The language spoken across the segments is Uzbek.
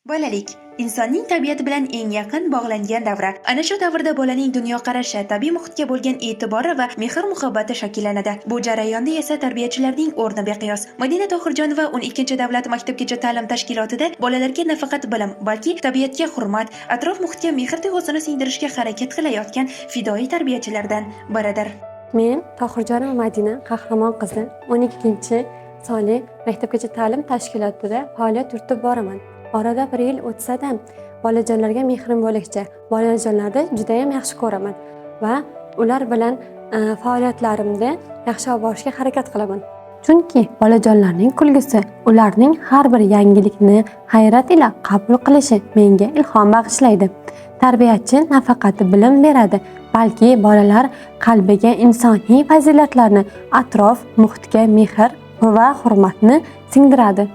Bolalik insonning tabiat bilan eng yaqin bog'langan davri. Ana shu davrda bolaning dunyoqarashi, tabiiy muhitga bo'lgan e'tibori va mehr-muhabbati shakllanadi. Bu jarayonda esa tarbiyachilarning o'rni beqiyos. Madina Tohirjonova 12-davlat maktabgacha ta'lim tashkilotida bolalarga nafaqat bilim, balki tabiatga hurmat, atrof muhitga mehr tuyg'usini singdirishga harakat qilayotgan fidoyi tarbiyachilardan biridir. Men Tohirjonova Madina Qahramon qizi 12 sonli maktabgacha ta'lim tashkilotida faoliyat yuritib boraman. Orada bir yil o'tsa-da, bolajonlarga mehrim bo'lakcha. Bolajonlarni juda ham yaxshi ko'raman va ular bilan faoliyatlarimda yaxshi olib borishga harakat qilaman. Chunki bolajonlarning kulgisi, ularning har bir yangilikni hayrat ila qabul qilishi menga ilhom bag'ishlaydi. Tarbiyachi nafaqat bilim beradi, balki bolalar qalbiga insoniy fazilatlarni, atrof muhitga mehr va hurmatni singdiradi.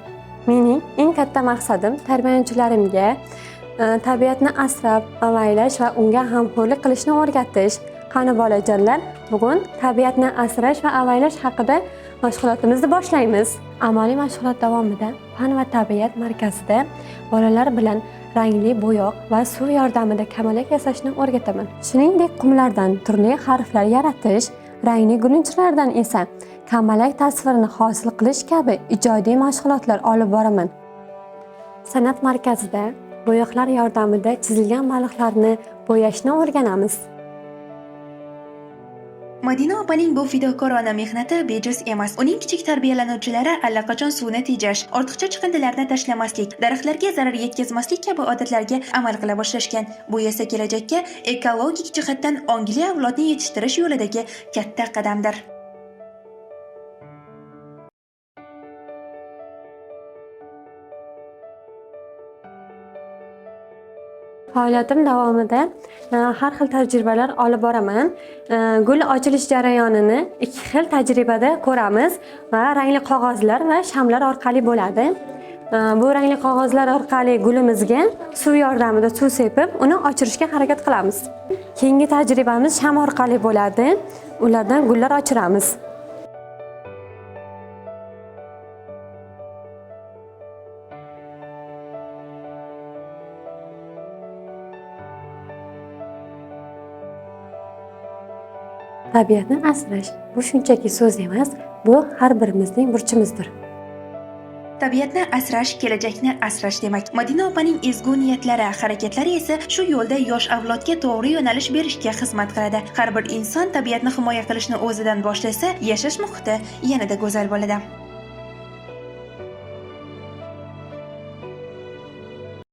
Mening eng katta maqsadim tarbiyalanuvchilarimga tabiatni asrab, avaylash va unga g'amxo'rlik qilishni o'rgatish. Qani bolajonlar, bugun tabiatni asrash va avaylash haqida mashg'ulotimizni boshlaymiz. Amaliy mashg'ulot davomida fan va tabiat markazida bolalar bilan rangli bo'yoq va suv yordamida kamalak yasashni o'rgataman. Shuningdek, qumlardan turli harflar yaratish, rangli gulunchalardan esa kamalak tasvirini hosil qilish kabi ijodiy mashg'ulotlar olib boraman. San'at markazida bo'yoqlar yordamida chizilgan baliqlarni bo'yashni o'rganamiz. Madina opaning bu fidokorona mehnati bejiz emas. Uning kichik tarbiyalanuvchilari allaqachon suvni tejash, ortiqcha chiqindilarni tashlamaslik, daraxtlarga zarar yetkazmaslik kabi odatlarga amal qila boshlashgan. Bu esa kelajakka ekologik jihatdan ongli avlodni yetishtirish yo'lidagi katta qadamdir. Faoliyatim davomida har xil tajribalar olib boraman. Gul ochilish jarayonini ikki xil tajribada ko'ramiz va rangli qog'ozlar va shamlar orqali bo'ladi. Bu rangli qog'ozlar orqali gulimizga suv yordamida suv sepib, uni ochirishga harakat qilamiz. Keyingi tajribamiz sham orqali bo'ladi. Ulardan gullar ochiramiz. Tabiatni asrash bu shunchaki so'z emas, bu har birimizning burchimizdir. Tabiatni asrash kelajakni asrash demak. Madina opaning ezgu niyatlari, harakatlari esa shu yo'lda yosh avlodga to'g'ri yo'nalish berishga xizmat qiladi. Har bir inson tabiatni himoya qilishni o'zidan boshlasa, yashash muhiti yanada go'zal bo'ladi.